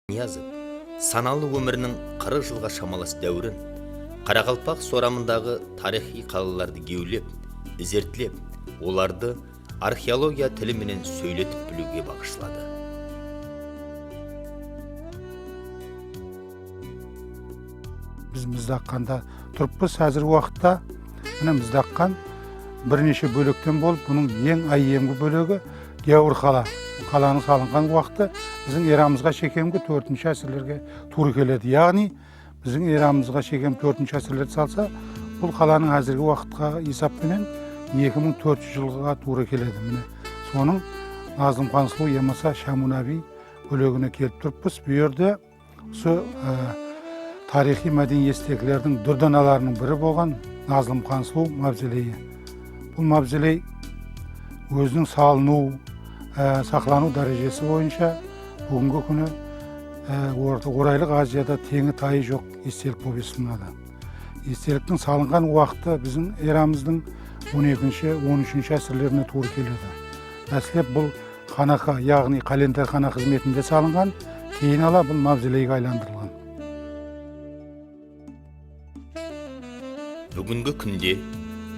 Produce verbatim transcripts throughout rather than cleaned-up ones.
Qojaniyazov sanalı ómiriniń qırıq jılǵa shamalas dáwirin qaraqalpaq soramındaǵı tariyxıy qalalardı gewlep, izertlep, olardı arxeologiya tili menen sóyletip biliwge baǵıshladı. Biz Mizdaqqanda turıppız házirgi waqıtta. Mine, Mizdaqqan bir neshe bólekten bolıp, bunıń eń áyyemgi bólegi Gáwir qala. Bul qalanıń salınǵan waqtı biziń eramızǵa shekemgi tórtinshi ásirlerge tuwrı keledi. Yaǵnıy, biziń eramızǵa shekem tórtinshi ásirlerdi salsa, bul qalanıń házirgi waqıtqa esap penen eki mıń tórt júz jılǵa tuwrı keledi. Mine, sonıń Nazlımxan sulıw yamasa Shamunabiy bólegine kelip turıppız. Bul jerde usı, e, tariyxıy mádeniy esteliklerdiń dúrdanalarınıń biri bolǵan Nazlımxan sulıw mavzoleyi. Bul mavzoley óziniń salınıw, e, saqlanıw dárejesi boyınsha búgingi kúni, e, Orta, Oraylıq Aziyada teńi tayı joq estelik bolıp esaplanadı. Esteliktiń salınǵan waqtı biziń eramızdıń on ekinshi, on úshinshi ásirlerine tuwrı keledi. Dáslep bul xanaka, yaǵnıy qálenderxana xızmetinde salınǵan, keyin ala bul mavzoleyge aylandırılǵan. Búgingi kúnde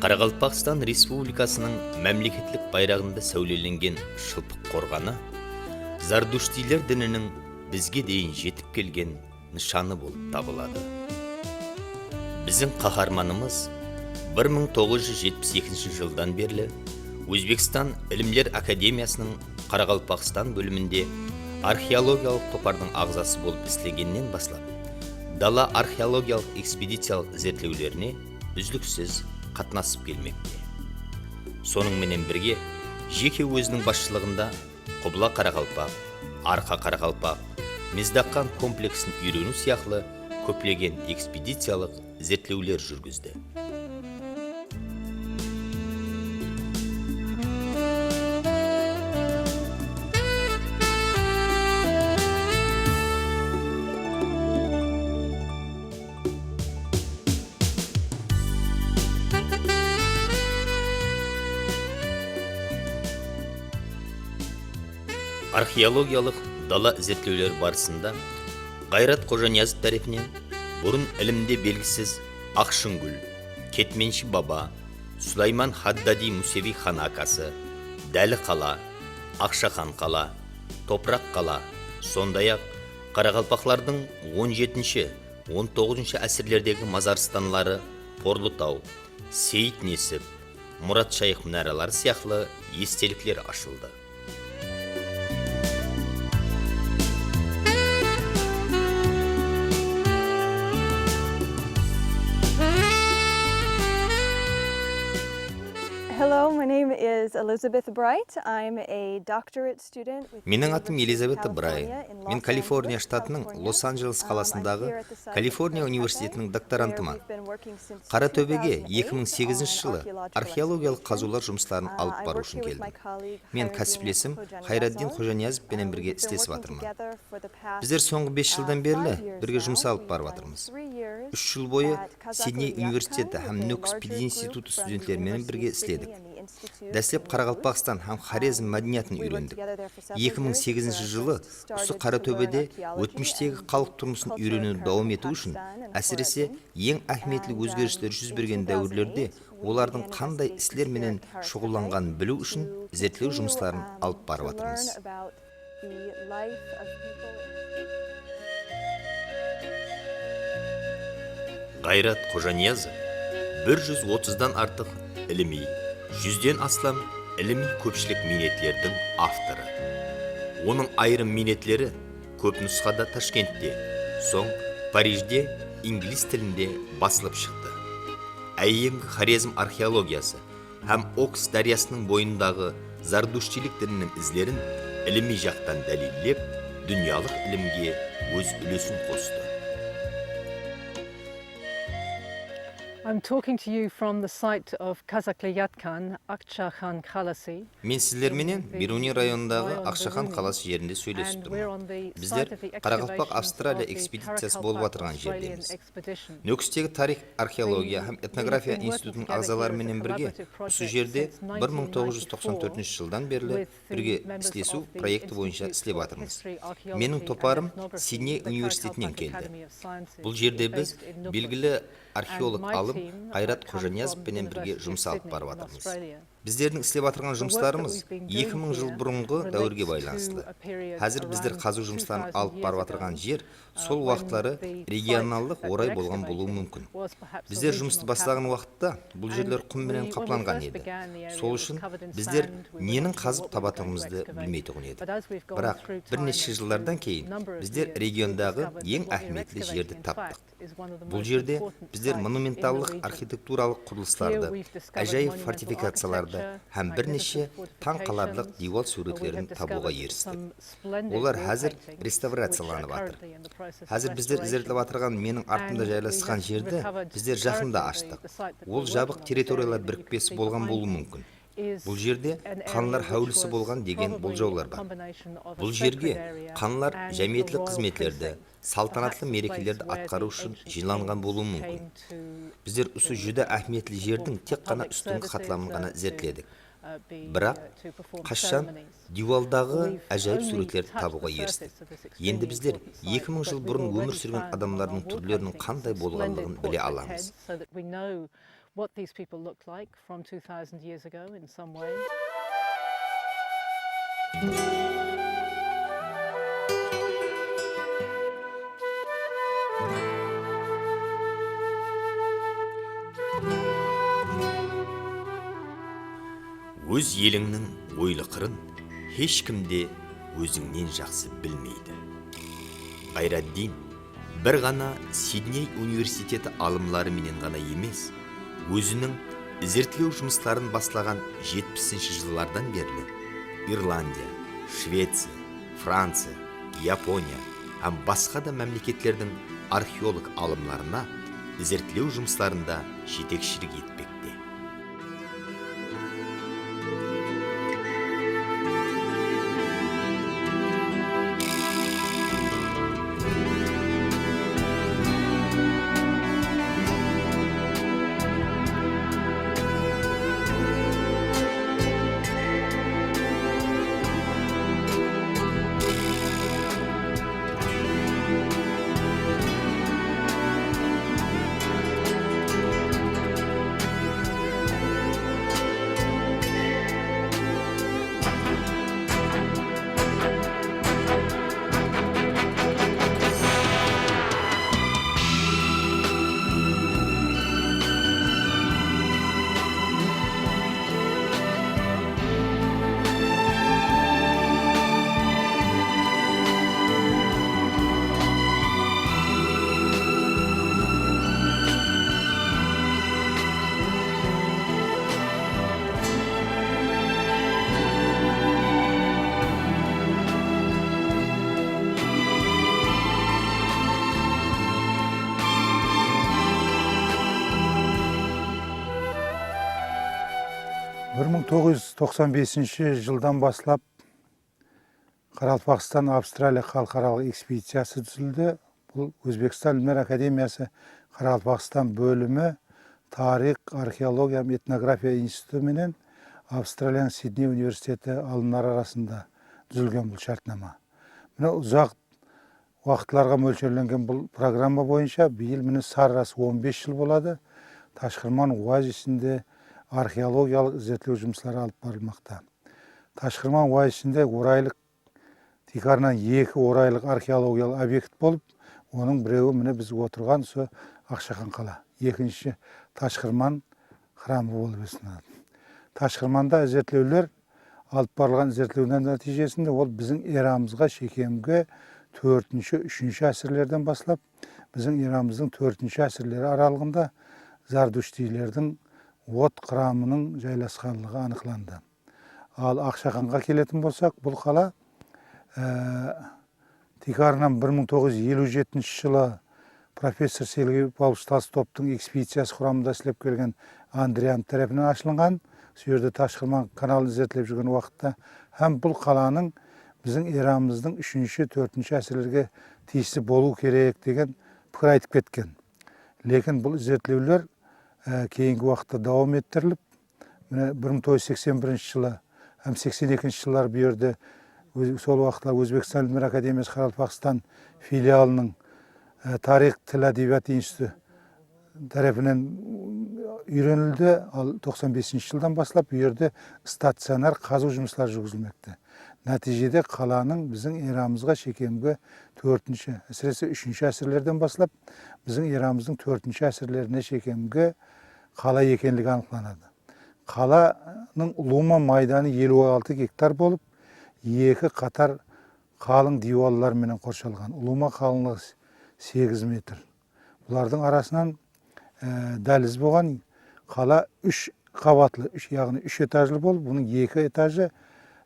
Qaraqalpaqstan Respublikasınıń mámleketlik bayraǵında sáwlelengen Shılpıq qorǵanı zardushtiyler dininiń bizge deyin jetip kelgen nıshanı bolıp tabıladı. Biziń qaharmanımız bir mıń toǵız júz jetpis ekinshi jıldan berli Ózbekstan Ilimler akademiyasınıń Qaraqalpaqstan bóliminde arxeologiyalıq topardıń aǵzası bolıp islegennen baslap, dala arxeologiyalıq ekspediciyalıq izertlewlerine úzliksiz qatnasıp kelmekte. Sonıń menen birge, jeke óziniń basshılıǵında Qubla Qaraqalpaq, Arqa Qaraqalpaq, Mizdaqqan kompleksin úyreniw sıyaqlı kóplegen ekspediciyalıq izertlewler júrgizdi. Arxeologiyalıq dala izertlewler barısında Ǵayrat Xojaniyazov tárepinen burın ilimde belgisiz Aqshıngúl, Ketmenshi baba, Sulayman Haddadiy Museviy xanakası, Dáli qala, Aqshaxan qala, Topıraq qala, sonday-aq, qaraqalpaqlardıń on jetinshi, on toǵızınshı ásirlerdegi mazarstanları Porlıtaw, Seyit Nesip, Murat shayx minaraları sıyaqlı estelikler ashıldı. Hello, my name is Elizabeth Bright. I'm a doctorate student with the Meniń atım University of Elizabeth California Bray. in Men Los Kaliforniya Angeles, shtatınıń California. Los-Anjeles qalasındaǵı Kaliforniya universitetiniń doktorantıman. Qaratóbege eki mıń segizinshi jılı arxeologiyalıq qazıwlar jumısların alıp barıw ushın keldim. Men kásiplesim Xayraddin Xojaniyazov penen birge islesip atırman. Bizler sońǵı bes jıldan berli birge jumıs alıp barıp atırmız. Úsh jıl boyı Sidney universiteti hám Nókis pedinstitutı studentleri menen birge isledik. Dáslep Qaraqalpaqstan hám Xorezm mádeniyatın úyrendik. Eki mıń segizinshi jılı usı Qaratóbede ótmishtegi xalıq turmısın úyreniwdi dawam etiw ushın, ásirese, eń áhmiyetli ózgerisler júz bergen dáwirlerde olardıń qanday isler menen shuǵıllanǵanın biliw ushın izertlew jumısların alıp barıp atırmız. Ǵayrat Xojaniyazov bir júz otızdan artıq ilimiy, júzden aslam ilimiy-kópshilik miynetlerdiń avtorı. Onıń ayırım miynetleri kóp nusqada Tashkentte, soń Parijde inglis tilinde basılıp shıqtı. Áyyemgi Xorezm arxeologiyası hám Oks dáryasınıń boyındaǵı zardushtiylik dininiń izlerin ilimiy jaqtan dálillep, dúnyalıq ilimge óz úlesin qostı. I'm talking to you from the site of Kazakli Yatkan, Aqshaxan qalası. Men sizler menen Beruniy rayonındaǵı Aqshaxan qalası jerinde sóylesip turman. Bizler Qaraqalpaq-Avstraliya ekspediciyası bolıp atırǵan jerdemiz. Nókistegi tariyx, arxeologiya hám etnografiya institutınıń aǵzaları menen birge usı jerde bir mıń toǵız júz toqsan tórtinshi jıldan berli birge islesiw proekti boyınsha islep atırmız. Meniń toparım Sidney universitetinen keldi. Bul jerde biz belgili arxeolog alım Ǵayrat Xojaniyazov penen birge jumıs alıp barıp atırmız. Bizlerdiń islep atırǵan jumıslarımız eki mıń jıl burınǵı dáwirge baylanıslı. Házir bizler qazıw jumısların alıp barıp atırǵan jer sol waqıtları regionallıq oray bolǵan bolıwı múmkin. Bizler jumıstı baslaǵan waqıtta bul jerler qum menen qaplanǵan edi. Sol ushın bizler neniń qazıp tabatuǵınımızdı bilmeytuǵın edik. Biraq bir neshe jıllardan keyin bizler regiondaǵı eń áhmiyetli jerdi taptıq. Bul jerde bizler monumentallıq arxitekturalıq qurılıslardı, ájayıp fortifikaciyalardı hám bir neshe tań qalarlıq diywal súwretlerin tabıwǵa eristik. Olar házir restavraciyalanıp atır. Házir bizler izertlep atırǵan meniń artımda jaylasqan jerdi bizler jaqında ashtıq. Ol jabıq territoriyalar birikpesi bolǵan bolıwı múmkin. Bul jerde qanlar háwlisi bolǵan degen boljawlar bar. Bul jerge qanlar jámiyetlik xızmetlerdi, saltanatlı merekelerdi atqarıw ushın jıylanǵan bolıwı múmkin. Bizler usı júdá áhmiyetli jerdiń tek ǵana ústingi qatlamın ǵana izertledik. Biraq qashshan diywaldaǵı ájayıp súwretlerdi tabıwǵa eristik. Endi bizler eki mıń jıl burın ómir súrgen adamlardıń túrleriniń qanday bolǵanlıǵın bile alamız. What these people looked like from two thousand years ago in some way. Óz elińniń oylı qırın hesh kim de ózińnen jaqsı bilmeydi. Ǵayraddin bir ǵana Sidney universiteti alımları menen ǵana emes, óziniń izertlew jumısların baslaǵan jetpisinshi jıllardan berli Irlandiya, Shveciya, Franciya, Yaponiya hám basqa da mámleketlerdiń arxeolog alımlarına izertlew jumıslarında jetekshilik etpekte. Bir mıń toǵız júz toqsan besinshi jıldan baslap Qaraqalpaqstan Avstraliya xalıqaralıq ekspediciyası dúzildi. Bul Ózbekstan Ilimler akademiyası Qaraqalpaqstan bólimi Tariyx, arxeologiya hám etnografiya institutı menen Avstraliyanıń Sidney universiteti alımları arasında dúzilgen bul shártnama. Mine, uzaq waqıtlarǵa mólsherlengen bul programma boyınsha bıyıl, mine, sarrası on bes jıl boladı. Tashqırman oazisinde arxeologiyalıq izertlew jumısları alıp barılmaqta. Tashqırman oazisinde oraylıq, tiykarınan eki oraylıq arxeologiyalıq obyekt bolıp, onıń birewi, mine, biz otırǵan usı Aqshaxan qala, ekinshi Tashqırman xramı bolıp esaplanadı. Tashqırmanda izertlewler alıp barılǵan izertlewler nátiyjesinde ol biziń eramızǵa shekemgi tórtinshi, úshinshi ásirlerden baslap, biziń eramızdıń tórtinshi ásirleri aralıǵında zardushtiylerdiń ot xramınıń jaylasqanlıǵı anıqlandı. Al Aqshaxanǵa keletin bolsaq, bul qala, e, tiykarınan bir mıń toǵız júz eliw jetinshi jılı professor Sergey Pavlovich Tolstovtıń ekspediciyası quramında islep kelgen Andrian tárepinen ashılınǵan. Sol jerde Tashqırman kanalın izertlep júrgen waqıtta hám bul qalanıń biziń eramızdıń úshinshi, tórtinshi ásirlerge tiyisli bolıwı kerek degen pikir aytıp ketken. Lekin bul izertlewler, e, keyingi waqıtta dawam ettirilip, mine, bir mıń toǵız júz seksen birinshi jılı hám seksen ekinshi jılları bu jerde, óz-, sol waqıtlar Ózbekstan Ilmler akademiyası Qaraqalpaqstan filialınıń, e, Tariyx, til, ádebiyat institutı tárepinen úyrenildi. Al, toqsan besinshi jıldan baslap bu jerde stacionar qazıw jumısları júrgizilmekte. Nátiyjede qalanıń biziń eramızǵa shekemgi tórtinshi, ásirese, úshinshi ásirlerden baslap biziń eramızdıń tórtinshi ásirlerine shekemgi qala ekenligi anıqlanadı. Qalanıń ulıwma maydanı eliw altı gektar bolıp, eki qatar qalıń diywallar menen qorshalǵan. Ulıwma qalınlıǵı segiz metr. Bulardıń arasınan, e, dáliz bolǵan. Qala úsh qabatlı, úsh, yaǵnıy úsh etajlı bolıp, bunıń eki etajı,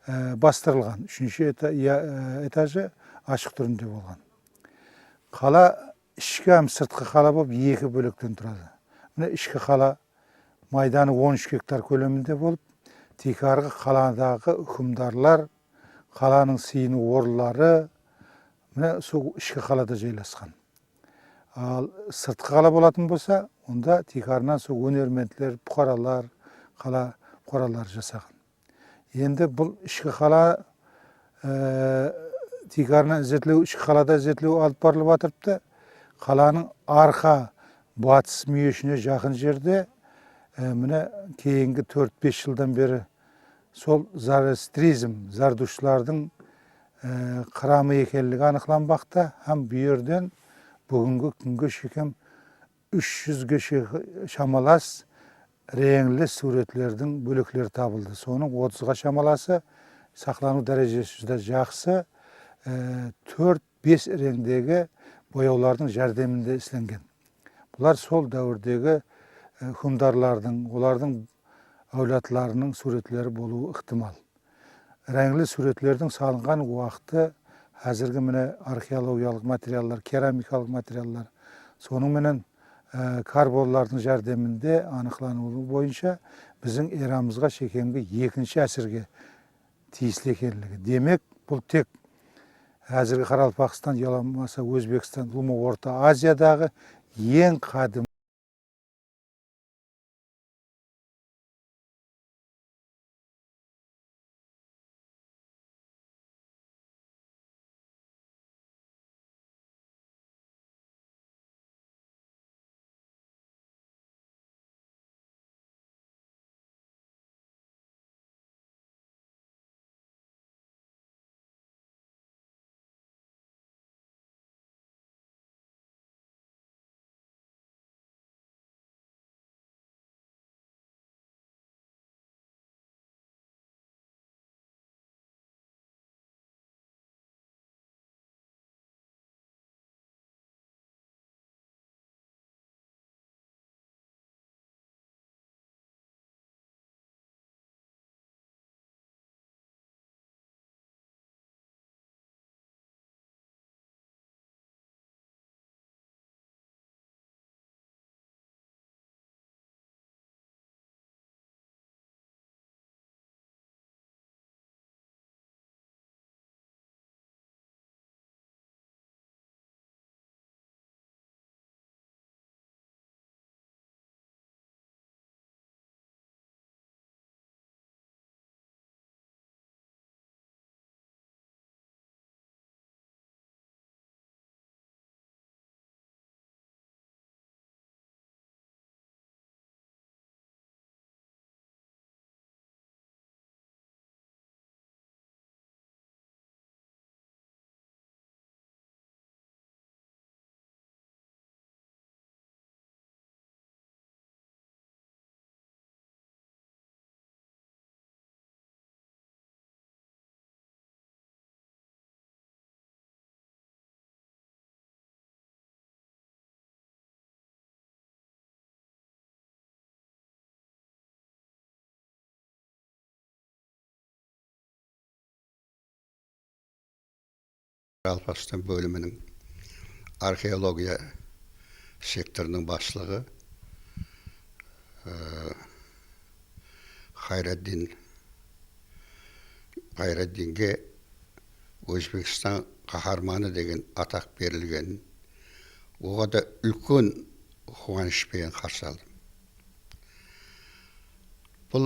e, bastırılǵan. Úshinshi eta-, ya-, e, etajı ashıq túrinde bolǵan. Qala ishki hám sırtqı qala bolıp eki bólekten turadı. Mine, ishki qala maydanı on úsh gektar kóleminde bolıp, tiykarǵı qaladaǵı húkimdarlar, qalanıń sıyınıw orınları, mine, sol ishki qalada jaylasqan. Al sırtqı qala bolatın bolsa, onda tiykarınan sol ónermentler, puqaralar, qala puqaraları jasaǵan. Endi bul ishki qala, e, tiykarınan izertlew, ishki qalada izertlew alıp barılıp atırıptı. Qalanıń arqa batıs múyeshine jaqın jerde, e, mine, keyingi tórt-bes jıldan beri sol zoroastrizm, zardushtlardıń, e, qıramı ekenligi anıqlanbaqta hám bu jerden búgingi kúnge shekem úsh júzge she-, shamalas reńli súwretlerdiń bólekleri tabıldı. Sonıń otızǵa shamalası saqlanıw dárejesi júdá jaqsı, e, tórt-bes reńdegi boyawlardıń járdeminde islengen. Bular sol dáwirdegi, e, húkimdarlardıń, olardıń áwladlarınıń súwretleri bolıwı ıqtımal. Reńli súwretlerdiń salınǵan waqtı házirgi mine arxeologiyalıq materiallar, keramikalıq materiallar, sonıń menen, e, karbonlardıń járdeminde anıqlanıwı boyınsha biziń eramızǵa shekemgi ekinshi ásirge tiyisli ekenligi. Demek, bul tek házirgi Qaraqalpaqstan yalamasa Ózbekstan, ulıwma Orta Aziyadaǵı eń qádim Qaraqalpaqstan bóliminiń arxeologiya sektorınıń baslıǵı, e, Xayraddin, Xayraddinge Ózbekstan Qaharmanı degen ataq berilgenin oǵada úlken quwanısh penen qarsı aldım. Bul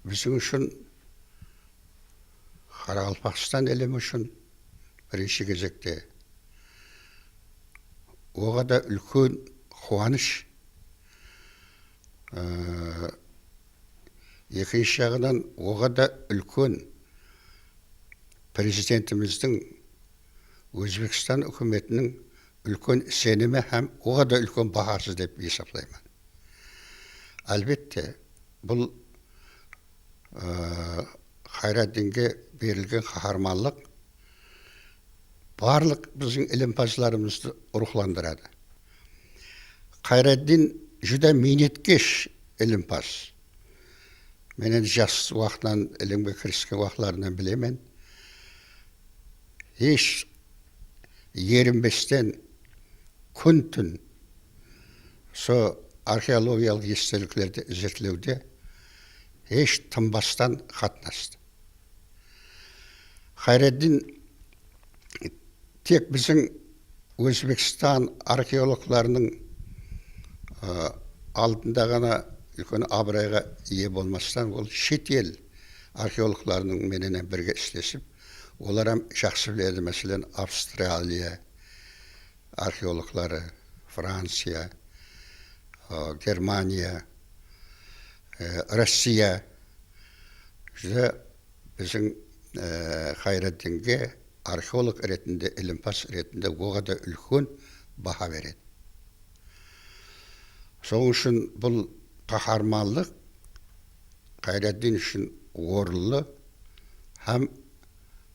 biziń ushın, Qaraqalpaqstan elimi ushın birinshi gezekte oǵada úlken quwanısh. Ee, ekinshi jaǵınan, oǵada úlken Prezidentimizdiń, Ózbekstan húkimetiniń úlken isenimi hám oǵada úlken bahası dep esaplayman. Álbette, bul, e, Xayraddinge berilgen qaharmanlıq barlıq biziń ilimpazlarımızdı ruwxlandıradı. Xayraddin júdá miynetkesh ilimpaz. Men endi jas waqtınan, ilimge kirisken waqıtlarınan bilemen. Hesh erinbesten kún-tún so arxeologiyalıq esteliklerdi izertlewde hesh tınbastan qatnastı. Xayraddin tek biziń Ózbekstan arxeologlarınıń, ı, aldında ǵana úlken abırayǵa iye bolmastan, ol shet el arxeologlarınıń menen hám birge islesip, olar hám jaqsı biledi. Máselen, Avstraliya arxeologları, Franciya, ı, Germaniya, ı, Rossiya júdá biziń, e, Xayraddinge arxeolog retinde, ilimpaz retinde oǵada úlken baha beredi. Sonıń ushın bul qaharmanlıq Xayraddin ushın orınlı hám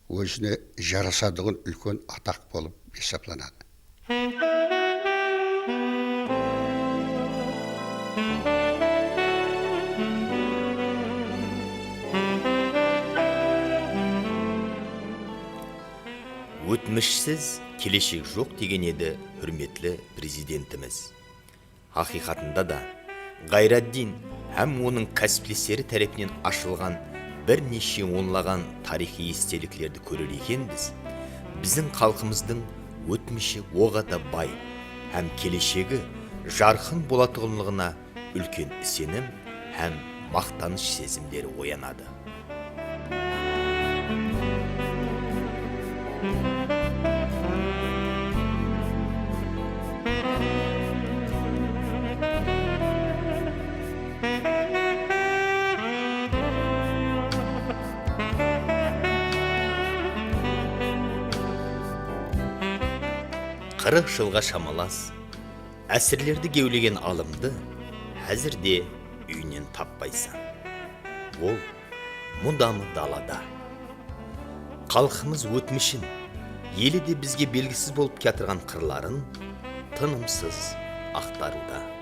ózine jarasatuǵın úlken ataq bolıp esaplanadı. Ótmishsiz keleshek joq, degen edi húrmetli Prezidentimiz. Haqıyqatında da, Ǵayraddin hám onıń kásiplesleri tárepinen ashılǵan bir neshe onlaǵan tariyxıy esteliklerdi kórer ekenbiz, biziń xalqımızdıń ótmishi oǵada bay hám keleshegi jarqın bolatuǵınlıǵına úlken isenim hám maqtanısh sezimleri oyanadı. Qırıq jılǵa shamalas ásirlerdi gewlegen alımdı házir de úyinen tappaysań. Ol mudamı dalada. Xalqımız ótmishin, ele de bizge belgisiz bolıp kiyatırǵan qırların tınımsız aqtarıwda.